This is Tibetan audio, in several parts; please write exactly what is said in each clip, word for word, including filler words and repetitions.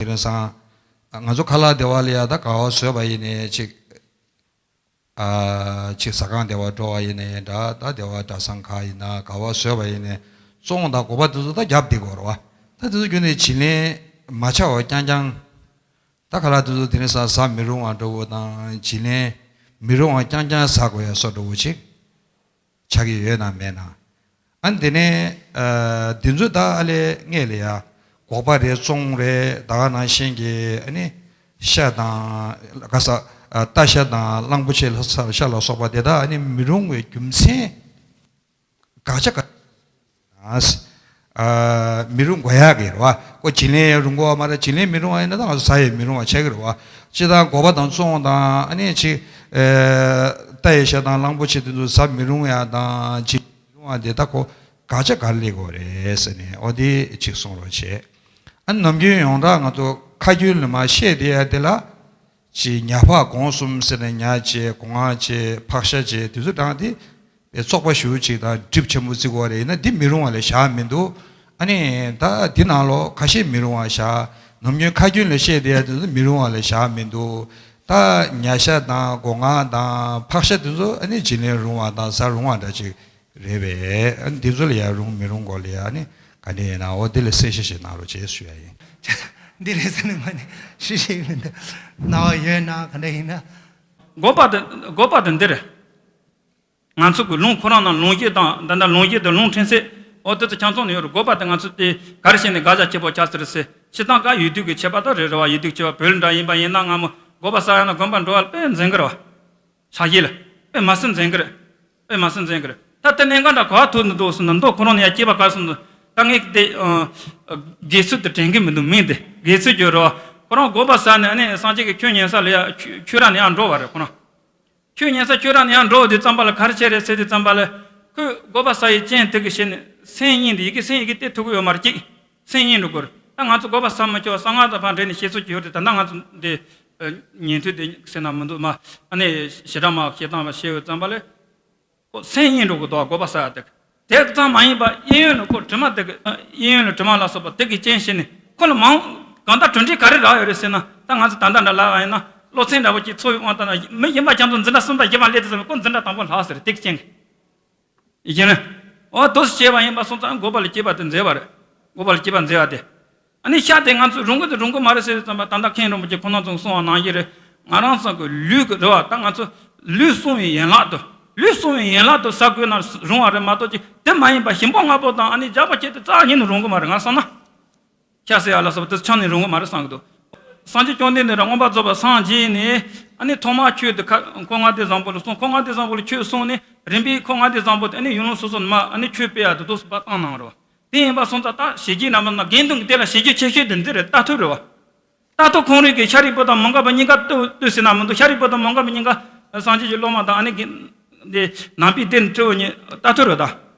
དེ་རིང་སང་ང་ཚོ་ཁ་ལག་སྡེ་བ་ལ་ཡ་ད་ག་བ་བཟོས་པ་ཡིན་ནའི་ཅིག་ཨ་ཅིག་ཟ་ཁང་སྡེ་བ་འགྲོ་བ་ཡིན་ནའི་འདྲ། ད་སྡེ་བ་གྲྭ་ཚང་ཁག་ཡིན་ན་ག་བ་བཟོས་པ་ཡིན་ནའི་བཙོང་དང་སྒོག་པ་དེ་ཚོ་ད་རྒྱབ་བསྡད་དགོས་རེད་བ། ད་དེ་ཚོ་ཁྱོན་ནས་བྱིན་ལེན་མ་ཆགས་པ་རྐྱང་རྐྱང་། ད་ཁ་ལག་དེ་ཚོ་དེ་རིང་སང་ཟ་མི་རུང་བ་འདྲ་བོ་དང་བྱིན་ལེན་མི་རུང་བ་རྐྱང་རྐྱང་ཟ་དགོས་ཡ་བཟོ་འདྲ་བོ་ཅིག་ཆགས་ཀྱི་ཡོད་ན་མེད་ན། ཨ་ནི་དེ་ནས་ཨ་འདི་ཚོ་ད་ཨ་ལས་སྔས་ལ་ཡ་སྒོག་པ་རེད། བཙོང་རེད། ད་ག་ནང་བཞིན་གྱི་ཨ་ནི་ཤ་དང་ག་ས་ཨ་རྟ་ཤ་དང་གླང་པོ་ཆེ་ལ་ཤ་ལ་སོགས་པ་དེ་དག་ཨ་ནི་མི་རུང་བའི་རྒྱུ་མཚན་དགག་བྱ་ག་ཨ་མི་རུང་དགོས་ཡག་གི་རེད་བ། ཁོ་བྱིན་ལེན་ཡང་རུང་གི་ཡོད་མ་རེད། བྱིན་ལེན་མི་རུང་བ་ཡིན་ན་ད་ང་ཚོ་ཟ་ཡང་མི་རུང་བ་ཆགས་ཀྱི་རེད་བ། སྤྱིར་བཏང་སྒོག་པ་དང་བཙོང་དང་ཨ་ནི་ཅིག་ཨ་རྟ་ཡི་ཤ་དང་གླང་པོ་ཆེ་དེ་ཚོ་ཟ་མི་རུང་ཡག་དང་བྱིན་ལེན་མི་རུང་བ་དེ་ད་ཁོ་དགག་བྱ་ག་རེ་སླེབས་ཀྱི་ཡོད་རེད་ཟེར་ནས་འོ་དེ་ཅིག་གསུང་རོགས་བྱེད། ཨ་ནམ་རྒྱུན་ཡོངས་གྲགས་ང་ཚོ་ཁ་རྒྱུན་ལ་མར་བཤད་བསྡད་ཡག་དེ་ལ། ཅིག་ཉ་ཕག་སྒོང་གསུམ་ཟེར་ནས་ཉ་བྱས། སྒོ་ང་བྱས། ཕག་ཤ་བྱས། དེ་ཚོ་དྲངས་ཏེ་བཙོག་པ་ཞེ་པོ་ཅིག་དང་གྲིབ་ཆེན་པོ་བརྩི་དགོས་རེད། ཡིན་ན་འདི་མི་རུང་བ་ལས་བཞག་མི་འདུག་ཨ་ནི་ད་འདི་ནང་ལོགས་ཁ་ཤས་མི་རུང་བ་བཞག་ནམ་རྒྱུན་ཁ་རྒྱུན་ལ་བཤད་བསྡད་ཡ་དེ་ཚོ་མི་རུང་བ་ལས་བཞག་མི་འདུག་ད་ཉ་ཤ་དང་སྒོ་ང་དང་ཕག་ཤ་དེ་ཚོ་ཨ་ནི་བྱིན་ལེན་རུང་བ་དང་ཟ་རུང་བ་འདྲ་ཅིག་རེད་པས། ཨ་ནི་འདི་ཚོ་ལ་ཡ་རུང་མི་རུང་སྐོར་ལ་ཡ་ཨ་ནི་ག་འདྲ་ཡིན་ན་འོ་འདི་ལ་གསལ་བཤད་ཞིག་གནང་རོགས་བྱེད་ཞུ་ཡ་ཡིན། འདི་རེད་ཟེར་ནས་མ་ནི་ཞུ་ཞིག་མི་འདུག་རྣ་བ་ཡོད་ན་ག་འདྲ་ཡིན་ན། སྒོག་པ་དེ་སྒོག་པ་དེ་འདི་རེད། ང་ཚོ་གི་ལུང་ཁོ་རང་ནང་ལུང་བཞི་དང་ད་ལྟ་ལུང་བཞི་དང་ལུང་ཕྲན་ཚེགས་འོ་དེ་ཚོ་ཆ་ཚང་ནས་ཡོད་རེད། སྒོག་པ་དེ་ང་ཚོ་དེ་ག་རེ་བྱས་ནས་དགག་བྱ་བྱེད་པ་ཆགས་ཟེར་ཟེར། སྤྱིར་བཏང་ཀ་ཡུལ་དུས་ཀྱི་ཁྱད་པར་དང་རེད་རེད་བ། ཡུལ་དུས་ཁྱད་པར་བོད་ལ་འདྲ་ཡིན་པ་ཡིན་ན་སྔ་མོ་སྒོག་པ་ཟ་ཡ་ན་དགོན་པ་འགྲོ་བ་དཔེ་འཛེམ་གི་རེད་བ། ཕྱག་གཞིས་ལ་དཔེ་མ་སྲིད་འཛེམ་གི་རེད། དཔེ་མ་སྲིད་འཛེམ་གི་རེད། ད་དེ་གནད་འགག་འདྲ་ག་བ་ཐུག་འདུག་འདུག་ཟེར་ན་མདོ་ཁོ་རང་ནས་ཡ་སྐྱེས་པ་ག་སོང་འདུག་ད་ངས་དེ་དགེ་ཚུལ་དེ་དྲན་གི་མི་འདུག་མིང་དེ་དགེ་ཚུལ་གྱི་རེད་བ། ཁོ་རང་སྒོག་པ་ཟ་ནས་ཨ་ནི་སངས་རྒྱས་ཀྱི་ཆོས་ཉན་ས་ལ་ཡ་ཆོས་ཆོས་ར་ནས་ཡང་འགྲོ་བ་རེད་ཁོ་རང་། ཆོས་ཉན་ས་ཆོས་ར་ནས་ཡང་འགྲོ་བ་དུས་ཙམ་པ་ལ་ག་རེ་བྱས་རེད་ཟེར་དུས་ཙམ་པ་ལ། ཁོས་སྒོག་པ་ཟ་ཡི་རྐྱེན་དེ་གི་བྱས་ནས་སེམས་གཡེང་དེ་ཡི་གེ་སེམས་ཡི་གེ་སྟེར་ཐུབ་ཀྱི་ཡོད་མ་རེད་ཅིག་སེམས་གཡེང་འགྲོ་དགོས་རེད། ད་ང་ཚོ་སྒོག་པ་ཟ་མི་ཆོག་གསང་སྔགས་དང་ཕར་འབྲེལ་ནས་བཤད་ཚུལ་གྱི་ཡོད་རེད། ད་ལྟ་ང་ཚོ་འདི་ཉན་ཐོས་དེ་ཟེར་ན་མི་འདུག་མ། ཨ་ནི་ཞེ་དྲག་མ་བཤད་སྟངས་པ་བཤད་ཡོད་ཙམ་པ་ལ། ཁོ་སེམས་གཡེང་འགྲོ་གི་འདུག་སྒོག་པ་ཟ་ཡ་དེ། དེ་ཙམ་མ་ཡིན་པ་གཡས་གཡོན་ལ་ཁོ་དྲི་མ་དེ་གི་གཡས་གཡོན་ལ་དྲི་མ་ལ་སོགས་པ་དེ་གི་རྐྱེན་བྱས་ནས་ཁོ་ལ་མང་གང་ལྟར་གྲུབ་འབྲས་ག་རེ་རག་ཡོད་རེད་ཟེར་ན། ད་ང་ཚོ་ད་ལྟ་འདྲ་ལབ་པ་ཡིན་ན་སློབ་ཚན་འདྲ་པོ་ཅིག་ཚོགས་ཡོང་བ་ལྟར་ན་མི་གཞན་པ་ཁྱེད་ཚོ་འཛིན་གྲྭ་གསུམ་པ་བཞི་པ་སླེབས་དུས་ཙམ་ཁོ་འཛིན་གྲྭ་དང་པོ་ལྷག་ཟེར་དེ་གི་རྐྱེན་གི་ཡིན་ནི། འོ་དུ་བྱས་པ་ཡིན་པ་སོང་ཙང་སྒོག་པ་ལ་སྐྱེས་པ་དེ་མཛེས་པ་རེད། སྒོག་པ་ལ་སྐྱེས་པ་མཛེས་པ་དེ། ཨ་ནི་ཤ་དེ་ང་ཚོས་རུང་གི་དང་རུང་གི་མ་རེད་ཟེར་དུས་ཙམ་པ་ད་ལྟ་མཁན་རིན་པོ་ཆེ་ཁོང་རྣམ་ཚོས་གསུངས་པ་ནང་བཞིན་རེད། ང་རང་ཚོ་གི་ལུས་ཀྱི་རེད་བ། ད་ང་ཚོ་ལུས་བསྲུང་བའི་ཡན་ལག་ཏུ། ལུས་བསྲུང་བའི་ཡན་ལག་ཏུ་ཟ་དགོས་ན་རུང་བ་རེད་མ་གཏོགས་ཅིག་དེ་མ་ཡིན་པ་ཞིམ་པོ་མངར་པོ་དང་ཨ་ནི་རྒྱགས་པ་བྱས་ཏེ་རྩ་བ་ཉིད་ནས་རུང་གི་མ་རེད། ང་བསམ་ན། ཤ་ཟེར་ཡ་ལ་སོགས་པ་དེ་ཆ་ནས་རུང་གི་མ་རེད་བསམ་གི་འདུག་སངས་རྒྱས་བཅོམ་ལྡན་འདས་རང་མངོན་པར་རྫོགས་པར་སངས་རྒྱས་ནས་ཨ་ནི་ཐོག་མར་ཆོས་དེ་ཁ་འཁོར་ལྔ་སྡེ་བཟང་པོ་ལ་གསུངས། འཁོར་ལྔ་སྡེ་བཟང་པོ་ལ་ཆོས་གསུངས་ནས་རིམ་པས་འཁོར་ལྔ་སྡེ་བཟང་པོ་དེ་ཨ་ནི་ཡུལ་ལུང་སོ་སོ་ནས་མར་ཨ་ནི་ཆོས་སྤེལ་ཡ་དེ་དུས་སུ་ཕར་བཏང་གནང་རེད་བ། དེ་ཡིན་པ་སོང་ཙང་ད་ཞི་རྒྱས་རྣམ་པར་སྣང་དགེ་འདུན་གྱི་སྡེ་ལ་ཞི་རྒྱས་ཆེ་ཤོས་དེ་འདི་རེད། ལྟ་ཐུབ་རེད་བ། ལྟ་ཐུབ་ཁོང་རང་གིས་ཤཱ་རིའི་བུ་དང་མོའུ་འགལ་བ་གཉིས་ཀ་ལྟོས་ལྟོས་ཟེར་ན་མི་འདུག་ཤཱ་རིའི་བུ་དང་མོའུ་འགལ་བ་གཉིས་ཀ་སངས་རྒྱས་ཀྱི་སློབ་མ་དང་ཨ་ནི་གི་འདི་ནང་པའི་སྡེ་ནས་སྤྲེའུ་གཉིས་ལྟ་ཐུབ་རེད་ད།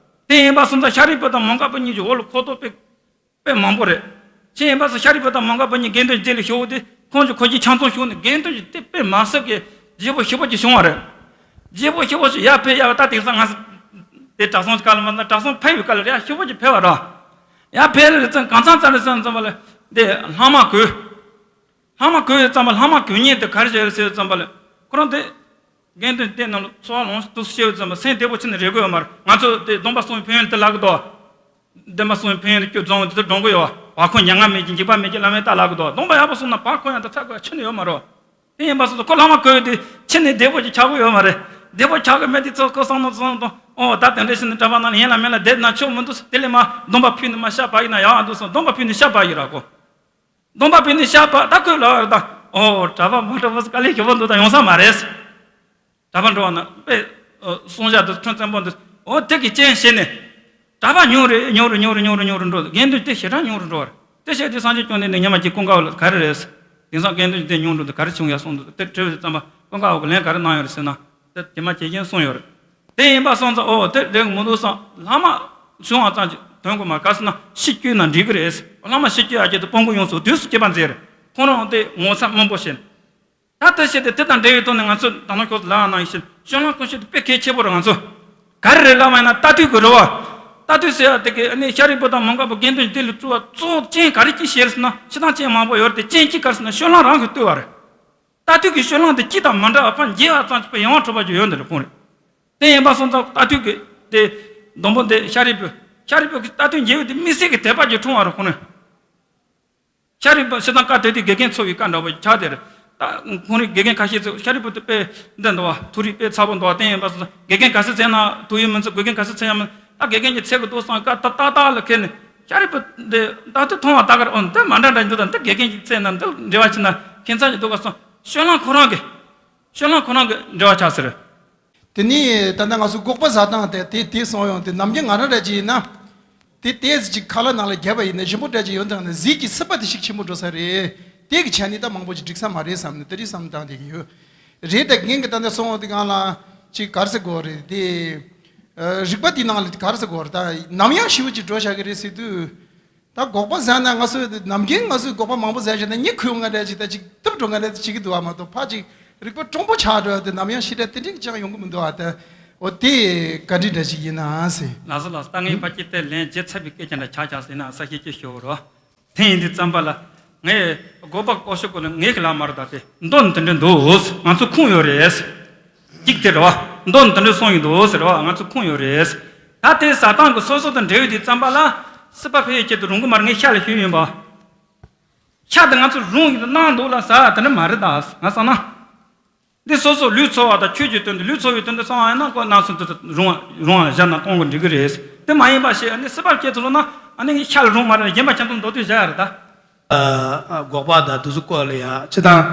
དེ་ཡིན་པ་སོང་ཙང་ཤཱ་རིའི་བུ་དང་མོའུ་འགལ་བ་གཉིས་ཀྱི་འོག་ལ་ཁོག་སྟོབས་དཔེ་དཔེ་མང་པོ་རེད། ཅི་ཡིན་པ་སོང་ཤཱ་རིའི་བུ་དང་མོའུ་འགལ་བ་གཉིས་དགེ་འདུན་སྡེ་ལ་ཞུགས་ཏེ་ཁོང་ཚོ་ཁོ་གཉིས་ཆ་ཚང་ཞུགས་ནས་དགེ་འདུན་གྱི་སྡེ་དཔེ་མ་སྲིད་ཀྱི་བརྗེ་པོ་ཞེ་པོ་ཅིག་བྱུང་བ་རེད། བརྗེ་པོ་ཞེ་པོ་ཞིག་ཡར་འཕེལ་ཡར་བ། ད་དེང་སང་ང་ཚོ་དེ་གྲྭ་ཚང་གི་སྐབས་ལ་མ་ན་གྲྭ་ཚང་འཕེལ་བའི་སྐབས་ལ་ཡར་ཞེ་པོ་ཅིག་འཕེལ་བ་རེད། ཡར་འཕེལ་ལ་ཙང་གང་ཚང་ཙང་ལ་ཙང་ཙང་བ་ལ་དེ་ལྷག་མ་དགོས། ལྷག་མ་དགོས་ཡོད་ཙམ་པ་ལྷག་མ་དགོས་མཁན་དེ་ག་རེ་བྱས་ཡོད་ཟེར་ཙམ་པ་ལ་ཁོ་རང་དེ་དགེ་འདུན་སྡེ་རྣམས་ལ་འཚོ་བ་ལོངས་སུ་སྤྱོད་ཡོད་ཙམ་པ་སེམས་བདེ་པོ་ཕྱིན་ནས་རེ་དགོས་ཡོད་མ་རེད། ང་ཚོ་དེ་སྡོམ་པ་སྲུང་བའི་ཕན་ཡོན་དེ་ལབ་གི་འདུག་སྡོམ་པ་སྲུང་བའི་ཕན་ཡོན་དེ་ཁྱོད་རྫོང་དེ་སྒྲོན་གི་ཡོད། བ་ཁོ་མྱ་ངམ་མེད་ཀྱི་འཇིགས་པ་མེད་ཀྱི་བླ་མའི་རྟགས་ལབ་གི་འདུག་སྡོམ་པ་ཡག་པོ་སྲུང་ན་བ་ཁོ་ཡང་དེ་ཚ་དགོས་ཕྱིན་ནས་ཡོད་མ་རེད། དེ་ཡིན་པ་སོང་ཙང་ཁོ་ལྷག་མ་དགོས་ཡོད་དེ་ཕྱིན་ནས་བདེ་པོ་ཅིག་ཆགས་ཀྱི་ཡོད་མ་རེད། བདེ་པོ་ཆགས་ཀྱི་མེད་དེ་ཚོ་ཁོ་བསམ་བློ་བསམ་བློ་གཏོང་། ཨོ་ད་དེ་འདྲ་ཞིག་ནས་གྲྭ་པ་རྣམས་ཡིན་ལ་མིན་ལ་བསྡད་ན་ཆོག་མི་འདུག་དེ་ལས་མ་སྡོམ་པ་ཕུལ་ནས་མ་ཤ་བག་ཡིན་ན་ཡག་འདུག་སོང་། སྡོམ་པ་ཕུལ་ནས་ཤ་བག་ཡིན་ར་ཁོ། སྡོམ་པ་ཕུལ་ནས་ཤ་བག་ད་ཁོས་ལབ་པ་རེད་ད། ཨོ་གྲྭ་པ་མ་གྲྭ་པ་དཀའ་ལས་ཞེ་པོ་འདུག་ད་ཡོང་ས་མ་རེད། གྲྭ་པ་འགྲོ་བ་ན་དཔེ་གསུང་བཤད་དུ་ཁྲོན་བཙན་པོ་འདུག་ཨོ་དེ་གི་རྐྱེན་བྱས་ནས་གྲྭ་པ་ཉུང་རུ་ཉུང་རུ་ཉུང་རུ་ཉུང་རུ་ཉུང་རུ་འགྲོ། དགེ་འདུན་དེ་ཞེ་དྲག་ཉུང་རུ་འགྲོ་བ་རེད། དེ་བྱས་དུས་སངས་རྒྱས་བཅོམ་ལྡན་འདས་ཉི་མ་གཅིག་ཀུན་དགའ་བོ་ལ་ག་རེ་རེད། དེང་སང་དགེ་འདུན་དེ་ཉུང་འགྲོ་འདུག་ག་རེ་བྱུང་ཡ་གསུངས་འདུག་དེ་དྲི་བའི་ཙམ་པ་ཀུན་དགའ་བོ་གི་ལན་ག་རེ་གནང་ཡོད་རེད་ཟེར་ན། དེ་དེ་མ་བྱེད་ཀྱིན་གསུངས་ཡོད་རེད། དེ་ཡིན་པ་སོང་ཙང་ཨོ་དེ་འགྲིག་མི་འདུག་བསམ། ལྷག་མ་བྱུང་བ་ཙམ་གྱིས་དོན་གོ་མ་ག་ཟེར་ན་ཤི་སྐྱོན་ན་འགྲིག་གི་རེད། ལྷག་མ་ཤི་སྐྱོན་ཡ་ཆེད་དུ་སྤོང་གི་ཡོང་སོང་དུས་སུ་སྐྱེས་པ་མཛད་རེད། ཁོང་རང་དེ་ངོ་ཚ་སྨོན་པོ་བྱས། ད་དེ་བྱས་ཏེ་དེ་དང་འབྲེལ་བའི་ཐོག་ནས་ང་ཚོས་ད་ནང་ཁྱོད་ལ་ནང་བཞིན་སྤྱོད་ལམ་ཀུན་སྤྱོད་དེ་དཔེ་གལ་ཆེ་པོ་རེད། ང་ཚོ་ག་རེ་རེད་ལབ་པ་ཡིན་ན་ལྟ་དུས་ཀྱི་རེད་བ། ལྟ་དུས་ཟེར་ཡ་དེ་གི་ཨ་ནི་ཤཱ་རིའི་བུ་དང་མོའུ་འགལ་བུ་དགེ་འདུན་དེ་ལ་བཙུགས་པ་གཙོ་བོ་རྐྱེན་ག་རེ་གྱིས་ཤེས་ཟེར་ན། ཕྱི་ཐང་རྐྱེན་མང་པོ་ཡོད་རེད་དེ། རྐྱེན་གཅིག་ག་རེ་ཟེར་ན་སྤྱོད་ལམ་རང་གིས་བཏུལ་བ་རེད། ལྟ་དུས་ཀྱི་སྤྱོད་ལམ་དེ་གཅིག་དང་མི་འདྲ་བ། ཕར་འགྱེལ་བ་ཙམ་གྱིས་པའི་ཡང་བ་འཁྲུལ་པ་ཅིག་ཡོད་འདི་རེད་ཁོང་རེད། དེ་ཡིན་པ་སོང་ཙང་ལྟ་དུས་ཀྱི་དེ་སྡོང་པོ་འདི་ཤཱ་རིའི་བུ། ཤཱ་རིའི་བུ་གི་ལྟ་དུས་འགྱེལ་བ་དེ་དམིགས་བསལ་གྱི་དད་པ་ཅིག་འཁྲུངས་པ་རེད་ཁོང་རེད། ཤཱ་རིའི་བུ་ཕྱི་ཐང་བཀའ་དེ་དུས་དགེ་རྒན་འཚོལ་བའི་བཀའ་འདྲ་པོ་ཆགས་དེ་རེད། ད་ཁོང་རེ་དགེ་རྒན་ཁ་ཤས་ཚོས་ཤཱ་རིའི་བུ་དེ་དཔེ་འདི་འདུག་བ། ཐུགས་རིག་དཔེ་ཚ་པོ་འདུག་བ། དེ་ཡིན་པ་སོང་ཙང་དགེ་རྒན་ག་ཚོད་བཙལ་ན་ཐུགས་ཡོད་མི་འཚོལ། དགེ་རྒན་ག་ཚོད་བཙལ་ཡ་མིན། ད་དགེ་རྒན་གྱིས་འཚོལ་གི་འདུག་བསམ་བཀའ་ཏག་ཏག་ཏག་ལ་ཁེལ་ནས། ཤཱ་རིའི་བུ་འདི་ད་དུང་མཐོང་བ་ད་གར། འོ་འདི་མ་འདྲ་འདྲ་འདུག་ད་འདི་དགེ་རྒན་གྱིས་བཙལ་ན་འདི་འབྲེལ་བ་ཕྱིན་ན་ཁྱད་མཚར་ཞིག་འདུག་ག་སོང་། སྤྱོད་ལམ་ཁོ་རང་གི། སྤྱོད་ལམ་ཁོ་རང་གི་འབྲེལ་བ་ཆགས་ཟེར། དེ་ནས་ད་ལྟ་ང་ཚོ་འགོག་པ་ཟ་སྟངས་དེ་དེ་དེ་སོང་ཡོང་དེ། ནམ་རྒྱུན་ང་རང་འདྲ་ཅིག་ཡིན་ན། དེ་ཏོག་ཙམ་ཅིག་ཁ་ལག་ནང་ལ་བརྒྱབ་པ་ཡིན་ན་ཞིམ་པོ་འདྲ་ཅིག་ཡོང་དང་ནས་ཟས་ཀྱི་སྲེད་པ་དེ་ཞིག་ཆེན་པོ་འགྲོ་ས་རེད། དེ་གི་ཆ་ནས་ད་མང་པོ་ཅིག་འགྲིག་ས་མ་རེད་བསམ་ནས་དེ་རིགས་བསམ་བཏང་བསྡད་ཀྱི་ཡོད། རེད། ད་ངས་གི་ད་ལྟ་སོང་དེ་གང་ལ་ཅིག་ག་རེ་ཟེར་དགོས་རེད་དེ། ཨ། རིག་པ་དེའི་ནང་ལ་ག་རེ་ཟེར་དགོས་རེད། ད་ནམ་ཡང་ཞིབ་པོ་ཅིག་འགྲོ་བཞག་གི་རེད་ཟེར་དུས། ད་འགོག་པ་ཟ་ན་ང་ཚོས་ནམ་རྒྱུན་ང་ཚོས་འགོག་པ་མང་པོ་ཟ་བཞག་ན་མྱི་ཁུ་ང་འདྲ་ཅིག་ད་ཅིག་སྟབས་འགྲོ་ང་འདྲ་ཅིག་བྱེད་ཀྱི་འདུག་བ་མ་གཏོགས། ཕར་ཅིག་རིག་པ་གྲུང་པོ་ཆགས་འགྲོ་དེ་ནམ་ཡང་ཞེ་དྲག་དེ་འདྲ་ཅང་ཡོང་གི་མི་འདུག་བ། ད་འོ་དེ་ག་འདྲ་འདྲ་ཞིག་ཡིན་ན་ཟེར། ལགས་སོ་ལགས་སོ། ད་ངས་ཕལ་ཆེར་དེ་ལན་བརྗེད་ཚར་བའི་སྐད་ཆ་འདྲ་ཆགས་ཆགས་ཟེར་ན་ས་ཞིག་ཅིག་ཞུ་རོགས། དེ་ཡིན་དུས་ཙམ་པ་ལ། ངས་འགོག་པ་སྐོར་ཞིག་སྐོར་ལ་ངས་ཀྱི་ལབ་མ་རེད། ད་དེ་མདོ་ནི་དེ་འདྲ་འདུག་ང་ཚོ་ཁུངས་ཡོད་རེད། གཅིག་དེ་རེད་བ། མདོ་ནི་དེ་འདྲ་གསུངས་ཡོད་འདུག་ཟེར་བ། ང་ཚོ་ཁུངས་ཡོད་རེད། ད་དེ་ཟ་སྟངས་ཀྱི་སོ་སོ་དང་འབྲེལ་ཡོད་དུས་ཙམ་པ་ལ། སྲིད་པ་འཕེལ་ཡས་ཆེད་དུ་རུང་གི་མ་རེད། ངས་ཤ་ལ་ཞུས་ཡིན་པ། ཤ་དེ་ང་ཚོ་རུང་ཡིན་དུ་གནང་འདུག་ལ་ཟ་དེ་འདྲ་མ་རེད། ད་ང་བསམ་ན། འདི་སོ་སོ་ལུས་འཚོ་བ་དང་ཆོས་ཀྱི་དོན་དུ། ལུས་འཚོ་བའི་དོན་དུ་བསམ་བ་ཡིན་ན་ཁོ་ནང་སོ་འདི་ཚོ་རུང་བ་རུང་བ་བཞག་ན་གཏོང་དགོས་འགྲིག་གི་རེད། དེ་མ་ཡིན་པ་ཞིག་ཨ་ནི་སྲིད་པ་སྐྱེ་ཚུལ་ན་ཨ་ནི་ཤ་ལ་རུང་མ་རེད། གཞན་པ་ཁྱེད་ཚོ་མདོ་དུས་བཞག་ཡ་རེད་ད། ཨ། འགོག་པ་དང་དེ་ཚོ་སྐོར་ལ་ཡ་སྤྱིར་བཏང་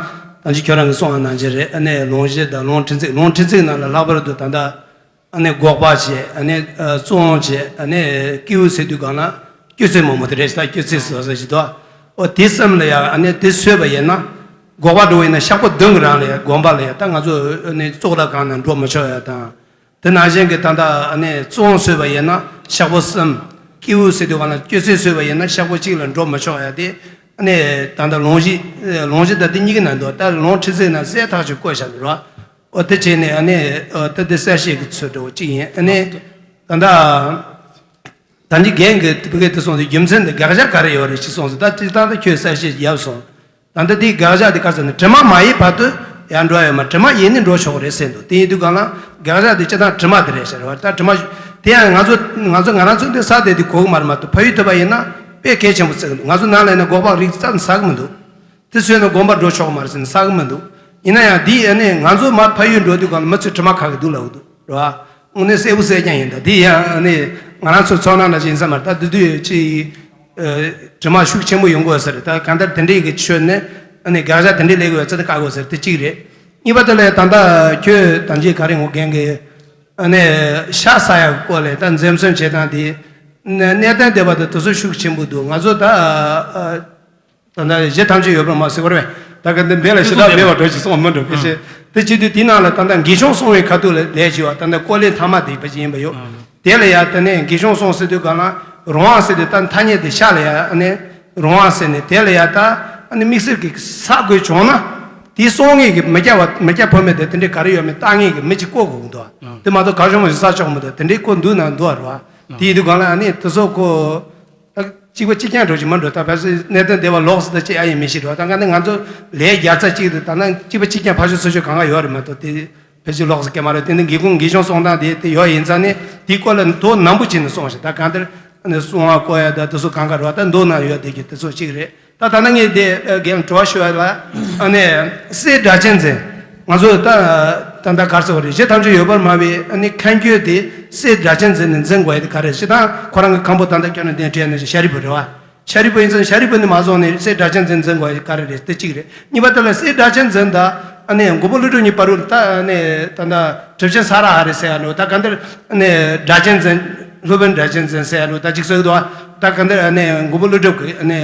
ད་ཅི་ཁྱོད་རང་གིས་གསུངས་པ་ནང་བཞིན་རེད། ཨ་ནི་ལུང་གཞི་དང་ལུང་ཕྲན་ཚེགས། ལུང་ཕྲན་ཚེགས་ནང་ལ་ལྷག་པར་དུ་ད་ལྟ་ཨ་ནི་འགོག་པ་བྱས། ཨ་ནི་ཨ་བཙོང་བྱས། ཨ་ནི་སྐྱེ་བོ་ཟེར་དུས་གང་ལ་སྐྱོ་ཚད་མང་པོ་དེ་རེད། ད་སྐྱོ་ཚད་བཟོ་ས་ཞིག་འདུག་འོ་དེ་སེམས་ལ་ཡ་ཨ་ནི་དེ་ཟོས་པ་ཡིན་ན། འགོག་པ་འགྲོ་བ་ཡིན་ན་ཤག་པོ་བདུན་གྱི་རང་ལ་ཡ་སྒོམ་པ་ལ་ཡ། ད་ང་ཚོ་ཨ་ནི་བཙོག་ར་གང་ན་འགྲོ་མི་ཆོག་ཡ་དང་། དེ་ནང་བཞིན་གྱི་ད་ལྟ་ཨ་ནི་བཙོང་ཟོས་པ་ཡིན་ན་ཤག་པོ་གསུམ། སྐྱེ་བོ་ཟེར་དུས་གང་ལ་སྐྱོ་ཚད་ཟོས་པ་ཡིན་ན་ཤག་པོ་གཅིག་ལ་འགྲོ་མི་ཆོག་ཡ་དེ། ཨ་ནི་ད་ལྟ་ལུང་གཞི། ལུང་གཞི་ད་དེ་གཉིས་ཀྱི་ནང་དུ། ད་ལུང་ཕྲན་ཚེགས་ན་གསལ་ཐག་ཆོད་བཀོད་བཞག་འདུག་ར། འོ་དེ་བྱས་ནས་ཨ་ནི་ཨ་ད་དེ་གསལ་བཤད་ཀྱི་ཚུལ་འདྲ་བོ་གཅིག་ཡིན། ཨ་ནི་ད་ལྟ་ད་ནི་རྒན་གྱིས་ཕ་གི་དེ་གསུངས་ཏེ། རྒྱུ་མཚན་དེ་དགག་བྱ་ག་རེ་ཡོད་རེད་ཅེས་གསུངས་སོང་། ད་དེ་ད་ལྟ་ཁྱོད་གསལ་བཤད་ཡབ་སོང་། ད་ལྟ་དེའི་དགག་བྱ་དེ་ག་ཟེར་ན། དྲི་མ་མ་ཡིན་བར་དུ་ཡང་འགྲོ་ཡོད་མ། དྲི་མ་ཡིན་ནི་འགྲོ་ཆོག་རེད་ཟེར་འདུག་དེ་ཡིན་དུས་གང་ལ་དགག་བྱ་དེ་སྤྱིར་བཏང་དྲི་མ་དེ་རེད་ཟེར་བ། ད་དྲི་མ་དེ་ཡང་ང་ཚོ་ང་ཚོ་ང་རང་ཚོ་འདི་ཟ་བསྡད་དུས་གོ་གི་མ་རེད་མ་གཏོགས། ཕ་ཡུལ་ཐུབ་པ་ཡིན་ན་དཔེ་གལ་ཆེན་པོ་བརྩི་གི་འདུག་ང་ཚོ་ནང་ལ་ཡིན་ན་འགོག་པ་རིགས་རྩ་ནས་ཟ་གི་མི་འདུག་དེ་ཟོས་ན་དགོན་པར་འགྲོ་ཆོག་མ་རེད་ཟེར་ནས་ཟ་གི་མི་འདུག་ཡིན་ན་ཡང་འདི་ཨ་ནི་ང་ཚོ་མར་ཕ་ཡུལ་འགྲོ་དུས་གང་ལ་མི་ཚོས་དྲི་མ་ཁ་གི་འདུག་ལབ་གི་འདུག་རེད་བ། དངོས་གནས་གསལ་པོ་གསལ་རྐྱང་ཡིན། ད་འདི་ཡང་ཨ་ནི་ང་རང་ཚོའི་ཚོར་སྣང་ནང་བཞིན་ཡིན་ས་མ་རེད། ད་འདི་དུས་ཅི་ཨ་དྲི་མ་ཤུགས་ཆེན་པོ་ཡོང་གི་ཡོད་ས་རེད། ད་གང་ལྟར་དེ་འདྲའི་གི་ཆོས་ནི་ཨ་ནི་དགག་བྱ་དེ་འདྲའི་སླེབས་ཀྱི་ཡོད་ཚད་དེ་བཀག་དགོས་ས་རེད། དེ་གཅིག་རེད། གཉིས་པ་དེ་ལ་ད་ལྟ་ཁྱོད་ད་ཅི་ག་རེ་ངོ་རྒན་གི་ཨ་ནི་ཤ་ཟ་ཡག་སྐོར་ལ་ད་འཛེམ་ཟོན་བྱེད་སྟངས་དེ་གནས་གནས་བརྟན་སྡེ་པ་དེ་དེ་ཚོ་ཤུགས་ཆེན་པོ་འདུག་ང་ཚོ་ད་ཨ། ད་ལྟ་གཞི་ཐམས་ཅད་ཡོད་པར་སྨྲ་ཟེར་བ་རེད། ད་ག་འདི་འདི་ལ་ཞེ་དྲག་མེད་པ་འགྲོ་ཅིག་གསུངས་མི་འགྲོ་ཕལ་ཆེར། དེ་བྱེད་དུས་དེའི་ནང་ལ་ད་ལྟ་དགེ་སྦྱོང་སྲུང་བའི་ཁ་ཐུག་ལ་ལས་བྱེད་པ་ད་ལྟ་ཀོ་ལེ་ཐ་མ་དེ་ཕལ་ཆེར་ཡིན་པ་ཡོད། དེ་ལ་ཡ་དེ་ནས་དགེ་སྦྱོང་སྲུང་ཟེར་དུས་གང་ལ་རང་དབང་ཟེར་དུས་ད་ཐ་སྙད་དེ་ཤ་ལ་ཡ་ཨ་ནི་རང་དབང་ཟེར་ནས་དེ་ལ་ཡ་ད་ཨ་ནི་དམིགས་བསལ་གྱི་ས་དགོས་བྱུང་ན་དེ་སྲུང་ངེས་ཀྱི་མི་སྐྱ་བ་མི་སྐྱ་ཕོ་མོ་དེ་དེ་འདྲའི་ག་རེ་ཡོད་མེད་བལྟ་ངེས་ཀྱི་མི་གཅིག་བསྐོ་དགོས་ཀྱི་འདུག་དེ་མ་གཏོགས་གར་བྱུང་བ་ཞིག་ཟ་ཆོག་མི་འདུག་དེ་འདྲའི་བསྐོ་འདུག་ན་འདུག་རེད་བ། དེ་ཡིན་དུས་གང་ལ་ཨ་ནི་དེ་ཚོ་ཁོ། ད་གཅིག་པ་གཅིག་རྐྱང་འགྲོ་གི་མ་འགྲོ། ད་ཕལ་ཆེར་གནས་བརྟན་སྡེ་པ་ལོགས་སུ་ད་ཅི་ཨ་ཡིན་མི་ཤེས་འགྲོ། ད་ག་ནི་ང་ཚོ་ལས་རྒྱག་ས་གཅིག་ཏུ་ད་ན་གཅིག་པ་གཅིག་རྐྱང་ཕར་ཕྱོགས་ཚུར་ཕྱོགས་གང་ག་ཡོད་རེད་མ་གཏོགས་དེ་ཕལ་ཆེར་ལོགས་སུ་སྐད་མ་རེད། དེ་ནི་དགེ་སྐོང་དགེ་སྦྱོང་སྲུང་སྟངས་དེ་དེ་ཡོད་ཡིན་ཙང་ནི་དེའི་སྐོར་ལ་དོ་ནན་པོ་བྱས་ནས་སྲུང་ཞིག་ད་གང་ལྟར་ཨ་ནི་སྲུང་བ་བསྐོ་ཡ་ད་དེ་ཚོ་གང་ག་རེད་བ། ད་མདོ་ན་ཡོད་བསྡད་ཀྱི་དེ་ཚོ་གཅིག་རེད། ད་ད་ལྟ་ངས་དེ་རྒན་དྲི་བ་ཞུ་བ་ལ་ཨ་ནི་སྲས་སྒྲ་གཅན་འཛིན། ང་ཚོ་ད་ད་ལྟ་ག་རེ་ཟེར་བ་རེད། གཞི་ཐམས་ཅད་ཡོད་པར་སྨྲ་བའི་ཨ་ནི་ཁ་འཁྱོལ་དེ་སྲས་སྒྲ་གཅན་འཛིན་ནས་འཛིན་དགོས་ཡ་དེ་ག་རེ་རེད། སྤྱིར་བཏང་ཁོ་རང་གི་ཁང་པ་ད་ལྟ་ཁྱོད་ནས་གདན་འདྲེན་ནས་ཤཱ་རིའི་བུ་རེད་བ། ཤཱ་རིའི་བུ་ཡིན་ཙང་ཤཱ་རིའི་བུ་ནས་མ་བཟུང་ནས་སྲས་སྒྲ་གཅན་འཛིན་འཛིན་དགོས་ཡ་ག་རེ་རེད། དེ་གཅིག་རེད། གཉིས་པ་དེ་ལ་སྲས་སྒྲ་གཅན་འཛིན་ད་ཨ་ནི་མགོན་པོ་ཀླུ་སྒྲུབ་གཉིས་བར་དུ་ད་ཨ་ནི་ད་ལྟ་གྲུབ་ཆེན་ས་ར་ཧ་རེ་ཟེར་ཡ་ནོ། ད་ག་འདིར་ཨ་ནི་སྒྲ་གཅན་འཛིན་སློབ་དཔོན་སྒྲ་གཅན་འཛིན་ཟེར་ཡ་ནོ། ད་གཅིག་ཟེར་གི་འདུག་ད་ག་འདིར་ཨ་ནི་མགོན་པོ་ཀླུ་སྒྲུབ་ཀྱི་ཨ་ནི་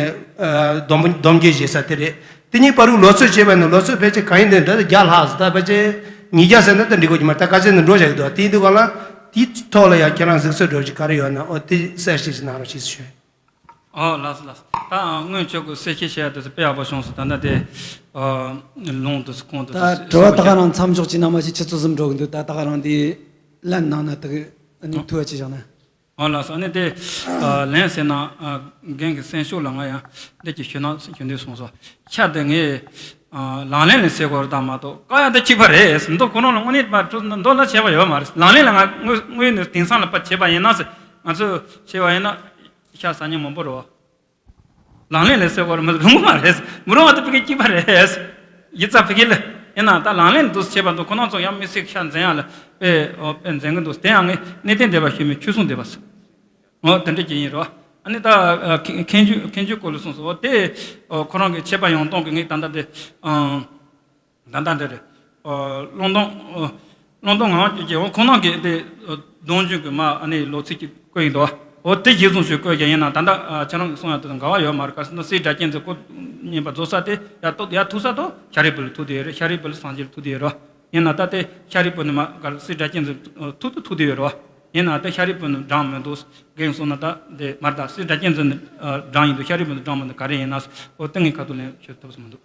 སྡོམ་སྡོམ་རྒྱུན་བཞེས་ས་དེ་རེད། དེ་གཉིས་བར་དུ་ལོ་ཚོད་བྱས་པ་ནི་ལོ་ཚོད་ཕལ་ཆེར་གང་ཡིན་དེ་འདྲ་བརྒྱ་ལྷག་ཟེར། ད་ཕལ་ཆེར་ཉིས་བརྒྱ་ཟེར་ན་ད་འགྲིག་གོ་གི་མ་རེད། ད་ག་ཚད་ནས་འགྲོ་བཞག་གི་འདུག་དེའི་དུས་གང་ལ་དེའི་ཐོག་ལ་ཡང་ཁྱེད་རང་གཟིགས་ཚོད་འགྲོ་གི་ག་རེ་ཡོད་ན་ཨོ་དེ་གསལ་བཤད་ཅིག་གནང་རོགས་ཞེས་ཞུ། ཨོ་ལགས་སོ་ལགས་སོ། ད་སྔོན་ཆད་ཀྱི་གསལ་བཤད་བྱས་དུས་དཔེ་ཡག་པོ་བྱུང་སོང་། ད་ལྟ་དེ་ཨ་ལུང་དུ་ཁོང་དུ་ད་དྲི་བ་ད་ག་རང་མཚམས་འཇོག་ཅིག་གནང་མ་ཞིག་ཆུ་ཚོད་ཟིན་འགྲོ་གི་འདུག་ད་ད་ག་རང་དེ་ལན་གནང་ན་ད་གི་ཨ་ནི་ཐུག་པ་ཅིག་བཞག་ན། ཨོ་ལགས་སོ། ཨ་ནི་དེ་ལན་ཟེར་ན་རྒན་གྱི་སེམས་ཤུགས་ལ་ང་ཡང་འདི་གི་ཞུ་ན་ཞུ་འདོད་སོང་སོ། ཤ་དེ་ངས་ལག་ལེན་ལ་ཟེར་དགོས་རེད་ད་མ་གཏོགས་བཀག་ཡ་དེ་གཅིག་པ་རེད། མདོ་ཁོ་རང་ལ་དངོས་གནས་མདོ་ལ་བྱས་པ་ཡོད་མ་རེད། ལག་ལེན་ལ་ང་དངོས་དངོས་ནས་དེང་སང་ལ་ཕར་བྱས་པ་ཡིན་ན་ཟེར། ང་ཚོས་བྱས་པ་ཡིན་ན་ཤ་ཟ་མཁན་མང་པོ་རེད། ལག་ལེན་ལ་ཟེར་དགོས་རེད་མ་རུང་མ་རེད། མི་རུང་བ་དེ་ཕ་གི་གཅིག་པ་རེད། ཡིག་ཚགས་ཕ་གི་ལ་ཡིན་ན་ད་ལག་ལེན་དུ་བྱས་པ་འདུག་ཁོ་རང་ཚོ་ཡང་མི་སྲིད་ཤ་འཛིན་ཡ་ལ་དཔེ་དཔེ་འཛིན་གི་འདུག་དེ་ཡང་ངས་གནས་བརྟན་སྡེ་པ་ཞུས་མི་ཆོས་སྲུང་སྡེ་པ་ཟེར། འོ་དེ་འདྲ་ཅིག་ཡིན་རོ། ཨ་ནི་ད་ཁེ་ཁེངས་སྐྱུང་ཁེངས་སྐྱུང་སྐོར་ལ་གསུངས་སོ། དེ་ཁོ་རང་གི་ཆད་པ་ཡང་གཏོང་གི་ངས་ད་ལྟ་དེ་ད་ལྟ་འདི་རེད། བློན་ཏོང་བློན་ཏོང་ངག་དབང་ཆོས་རྒྱལ་འོ་ཁོང་རྣམ་གིས་དེ་གདུང་རྒྱུད་ཀྱི་མ་ཨ་ནི་ལོ་ཚིགས་ཀྱི་བཀོད་ཡིན་དོ། འོ་དེ་རྗེས་བཟུང་ཞུས་བཀོད་ཀྱང་ཡིན་ན་ད་ལྟ་ཁྱེད་རང་གིས་གསུངས་ཡ་དེ་དང་འགལ་བ་ཡོད་མ་རེད། ག་ཟེར་ན་སྲས་སྒྲ་གཅན་འཛིན་ཁོ་བསྙེན་པར་རྫོགས་ས་དེ་ཡར་ཐུག་ཡར་ཐུག་ས་དོ་ཤཱ་རིའི་བུ་ལ་ཐུག་བསྡད་ཡོད་རེད། ཤཱ་རིའི་བུ་ལ་སངས་རྒྱས་ལ་ཐུག་བསྡད་ཡོད་རེད། ཡིན་ན་ད་དེ་ཤཱ་རིའི་བུ་ནི་མ་ག་སྲས་སྒྲ་གཅན་འཛིན་ཐུག་ཏུ་ཐུག་བསྡད་ཡོད་རེད། ཡིན་ན་ད་ཤཱ་རིའི་བུ་ནི་འགྲངས་མི་འདུག་རྒན་གསུངས་ན་ད་དེ་མ་རེད། ད་སྲས་སྒྲ་གཅན་འཛིན་ནི་འགྲངས་ཡིན་འདུག་ཤཱ་རིའི་བུ་ནི་འགྲངས་མི་འདུག་ག་རེ་ཡིན་ན་འོ་དེ་ངས་ཁ་ཐུག་ལན་ཤོད་ཐུབ་ས་མི་འདུག